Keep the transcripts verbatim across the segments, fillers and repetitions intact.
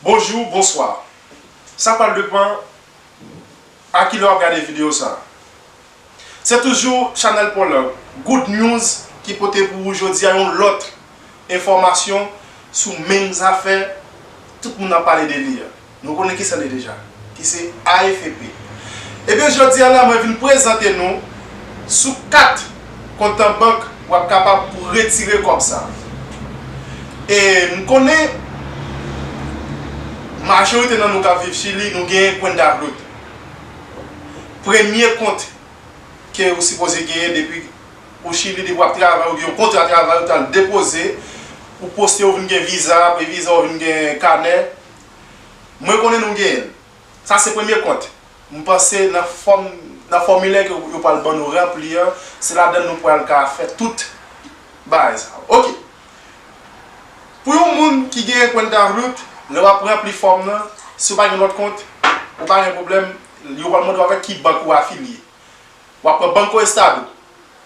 Bonjou, bonswa. Sa pral depann a kilè w ap gade videyo sa. Se toujou chanèl pa w la, Good News, ki pote pou ou jodi a yon lòt enfòmasyon sou menm zafè tout moun ap pale de li a. Nou konnen kisa l ye deja, ki se A F P. Ebyen, jodi a la, mwen vin prezante nou sou kat kont an bank w ap kapab pou retire kòb sa. E m konnen majorite nan nou k ap viv Chili, nou genyen Cuenta Rut. Premye kont ke ou sipoze genyen depi ou Chili, depi w ap travay, ou gen yon kontra travay, ou t al depoze, ou poste, ou vin gen viza, apre viza, ou vin gen kanè. Mwen konnen nou genyen l. Sa se premye kont. M panse nan fòm, nan fòmilè ke yo pral ban nou ranpli an, se ladan l nou pral ka fè tout bagay sa yo. Oke. Pou yon moun ki genyen Cuenta Rut, lè w ap ranpli fòm nan, si w pa gen lòt kont, ou pa gen pwoblèm, yo pral mande w avèk ki bank ou afilye. W ap pran Banco Estado,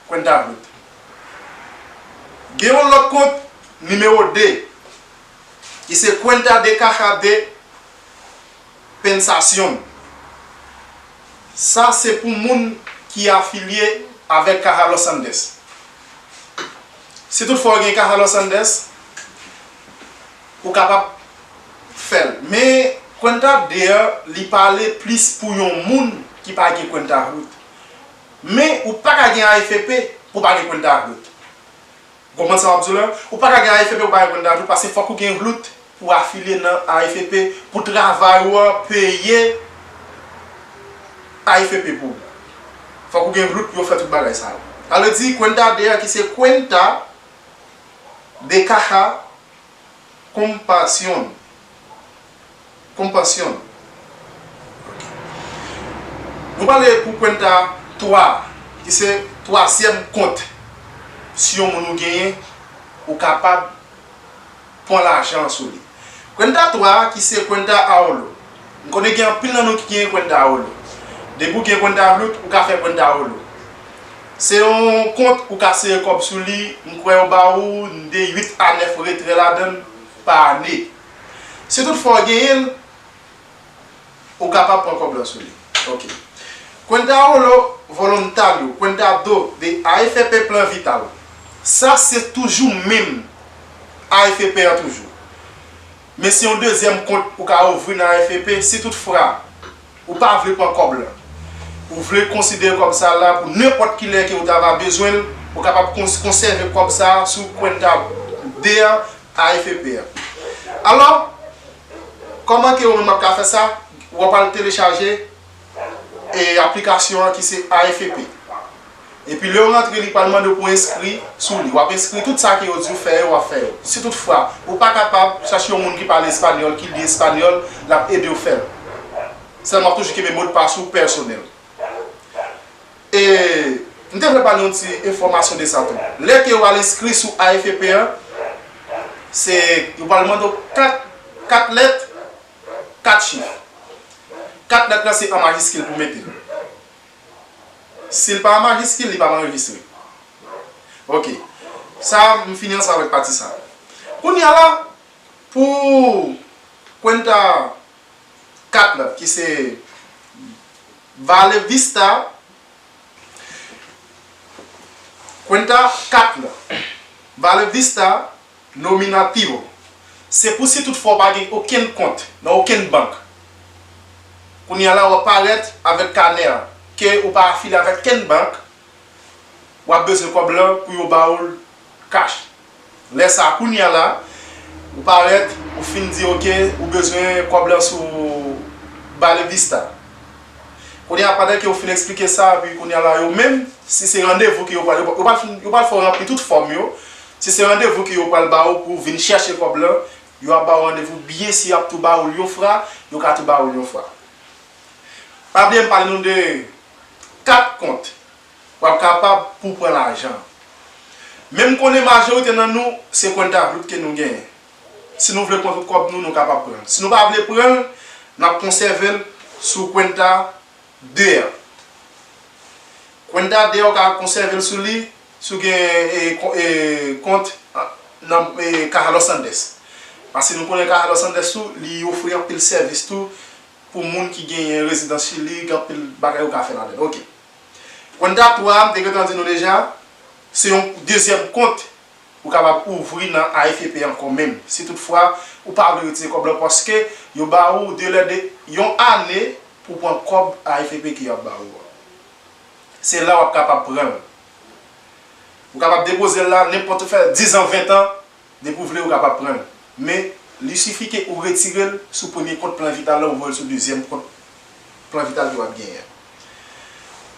Cuenta Rut. Gen yon lòt kont, nimewo de, ki se Cuenta de Caja de Pensación. Sa se pou moun ki afilye avèk Caja Los Andes. Si toutfwa w gen Caja Los Andes, ou kapab fè l. Men, Cuenta de a, li pale plis pou yon moun ki pa gen Cuenta Rut. Men, ou pa ka gen A F P pou w pa gen Cuenta Rut. Ou konprann sa m ap di w la? Ou pa ka gen A F P pou w pa gen Cuenta Rut, paske fòk ou gen Rut pou w afilye nan A F P, pou travay ou an peye A F P pou ou. Fòk ou gen Rut pou yo fè tout bagay sa yo. Sa vle di, Cuenta de a, ki se Cuenta de Caja Compasión. Compasión. Nou pale pou Cuenta twa, ki se twazyèm kont. Si yon moun ou genyen, ou kapab pran lajan sou li. Cuenta twa, ki se Cuenta Ahorro. M konnen gen anpil nan nou ki genyen Cuenta Ahorro. Depi w gen Cuenta Rut, ou ka fè Cuenta Ahorro. Se yon kont ou ka sere kòb sou li, m kwè yo ba ou de uit a nèf retrè ladan l pa ane. Si toutfwa w genyen l, ou kapab pran kòb la sou li. Oke. Cuenta Ahorro Voluntario, Cuenta dos de A F P Plan Vital. Sa se toujou menm A F P a toujou. Men se yon dezyèm kont ou ka ouvri nan A F P si toutfwa ou pa vle pran kòb la. Ou vle konsidere kòb sa la pou nenpòt kilè ke ou ta va bezwen l, ou kapab kons-, konsève kòb sa sou Cuenta de a A F P a. Alò, kòman ke ou menm w ap ka fè sa? W ap al telechaje e aplikasyon an ki se A F P. Epi lè w rantre, li pral mande w pou w enskri sou li. W ap enskri tout sa ke yo di w fè yo, w ap fè yo. Si toutfwa ou pa kapab, chache yon moun ki pale espanyòl, ki li espanyòl, l ap ede w fè l. Sèlman w ap toujou kenbe modpas ou pèsonèl. E m te vle ba nou yon ti enfòmasyon de sa tou. Lè ke w al enskri sou A F P an, se, yo pral mande w kat, kat lèt, kat chif. Kat lèt la se an majiskil pou mete l. Si l pa an majiskil, li p ap anrejistre. Oke. Sa, m fini ansanm avèk pati sa. Kounye a la, pou Cuenta kat la, ki se Valle Vista, Cuenta kat la, Valle Vista Nominativo. Se pou si toutfwa w pa gen okenn kont nan okenn bank. Kounye a la, w ap parèt avèk kanè a, ke ou pa afilye avèk kenn bank, w ap bezwen kòb lan pou yo ba w l kach. Lè sa a, kounye a la, ou parèt, ou fin di, oke, ou bezwen kòb lan sou Valle Vista. Kounye a, pandan ke ou fin eksplike sa, epi kounye a la, yo menm, si se randevou ke yo pral, yo pral fin, yo pral fè w ranpli tout fòm yo, si se randevou ke yo pral ba w pou w vin chèche kòb lan, yo ap ba w randevou, byen si y ap tou ba w l yon fwa, yo ka tou ba w l yon fwa. Pa bliye m pale nou de kat kont w ap kapab pou pran lajan. Men m konnen majorite nan nou, se Cuenta Rut ke nou genyen. Si nou vle pran tout kòb nou, nou kapab pran l. Si nou pa vle pran l, n ap konsève l sou Cuenta de a. Cuenta de a, ou ka konsève l sou li, si w gen, e, ko-, e, kont, a, nan, e, Caja Los Andes. Paske nou konnen Carlos Sanders tou, li ofri anpil sèvis tou pou moun ki genyen rezidans Chili, gen anpil bagay ou ka fè ladan l. Ok. Cuenta twa, m te gentan di nou deja, se yon dezyèm kont ou kapab ouvri nan A F P ankò menm. Si toutfwa ou pa vle retire kòb lan, paske yo ba ou delè de yon ane pou pran kòb A F P ke y ap ba ou an. Se la w ap kapab pran l. Ou kapab depoze l la, nenpòt ou fè diz an, ven an, depi w vle, ou kapab pran l. Men, li sifi ke ou retire l sou premye kont Plan Vital la, ou voye l sou dezyèm kont Plan Vital ke w ap genyen.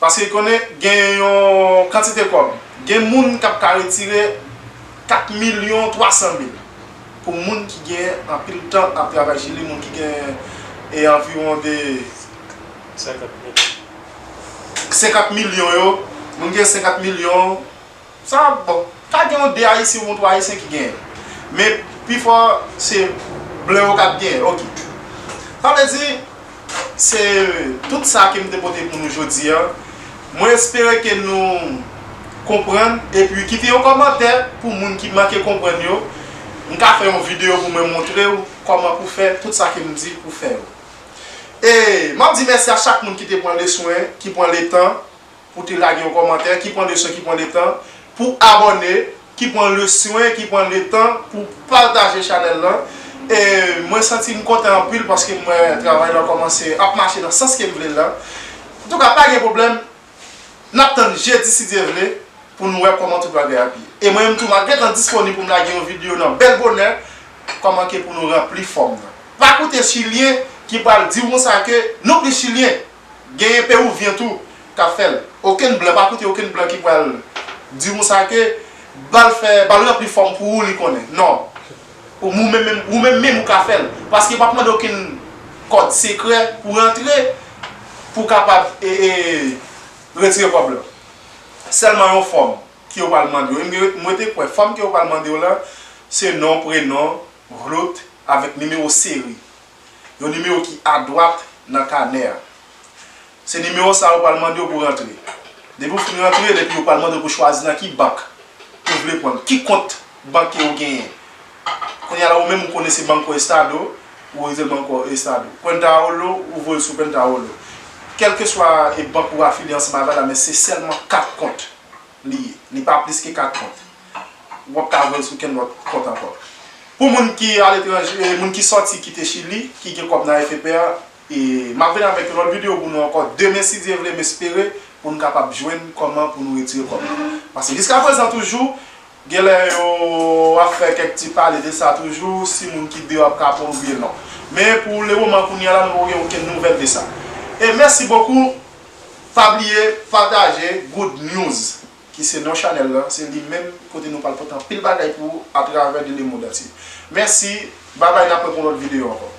Paske konnen gen yon kantite kòb. Gen moun k ap ka retire kat milyon twa san mil. Pou moun ki gen anpil tan ap travay Chili, moun ki gen e anviwon de senkant milyon. Senkant milyon yo, moun gen senkant milyon, sa, bon, ka gen yon de Ayisyen ou yon twa Ayisyen ki genyen. Men, pifò, se blan yo k ap genyen. Ok. Sa vle di, se tout sa ke m te pote pou nou jodi a. Mwen espere ke nou konprann, epi kite yon kòmantè pou moun ki manke konprann yo. M ka fè yon videyo pou mwen montre w kòman pou fè tout sa ke m di pou fè yo. E m ap di mèsi a chak moun ki te pran leswen, ki pran letan pou te lage yon kòmantè, ki pran leswen, ki pran letan pou abòne, ki pran leswen, ki pran letan pou pataje chanèl lan. E mwen santi m kontan anpil paske m wè travay lan kòmanse ap mache nan sans ke m vle l la. Antouka, pa gen pwoblèm. N ap tann jedi, si Dye vle, pou nou wè kòman tout bagay ap ye. E mwen menm tou, m ap gentan disponib pou m lage yon videyo nan bèl bonè, kòman ke pou nou ranpli fòm nan. Pa koute Chilyen ki pral di w konsa ke nou plis Chilyen. Genyen Pewouvyen tou k ap fè l. Okenn blan, pa koute okenn blan ki pral di w konsa ke ba l fè, ba l ranpli fòm pou ou, li konnen. Non. Ou, ou menm, menm, ou menm, menm ou ka fè l. Paske p ap mande okenn kòd sekrè pou rantre, pou w kapab e, e, retire kòb lan. Sèlman yon fòm ke yo pral mande w. E m, m rete kwè, fòm ke yo pral mande w lan, se non, prenon, rout, avèk nimewo seri. Yon nimewo ki adwat nan kanè a. Se nimewo sa yo pral mande w pou rantre. Depi w fin rantre, epi yo pral mande w pou chwazi nan ki bank ou vle pran, ki kont bank ke ou genyen. Kounye a la, ou menm ou konnen se Banco Estado, ou voye l Banco Estado. Cuenta Olo, ou voye l sou Cuenta Olo. Kèlkeswa e bank ou afilye ansanm avè l la, men se sèlman kat kont li ye. Li pa plis ke kat kont. W ap ka voye l sou kenn lòt kont ankò. Pou moun ki aletranje, moun ki sòti kite Chili, ki gen kòb nan A F P a, e m ap vin avèk yon lòt videyo pou nou ankò demen, si Dye vle, m espere, pou n kapab jwenn kòman pou nou retire kòb la. Paske jiskaprezan toujou, genlè yo ap fè kèk ti pale de sa toujou, si moun ki deyò ap ka pran oubyen non. Men pou lemoman kounye a la, nou poko gen okenn nouvèl de sa. E mèsi bokou. Pa bliye pataje Good News, ki se non chanèl lan, se li menm kote nou pral pote anpil bagay pou ou atravè de le monde entier. Mèsi, babay, n ap wè pou yon lòt videyo ankò.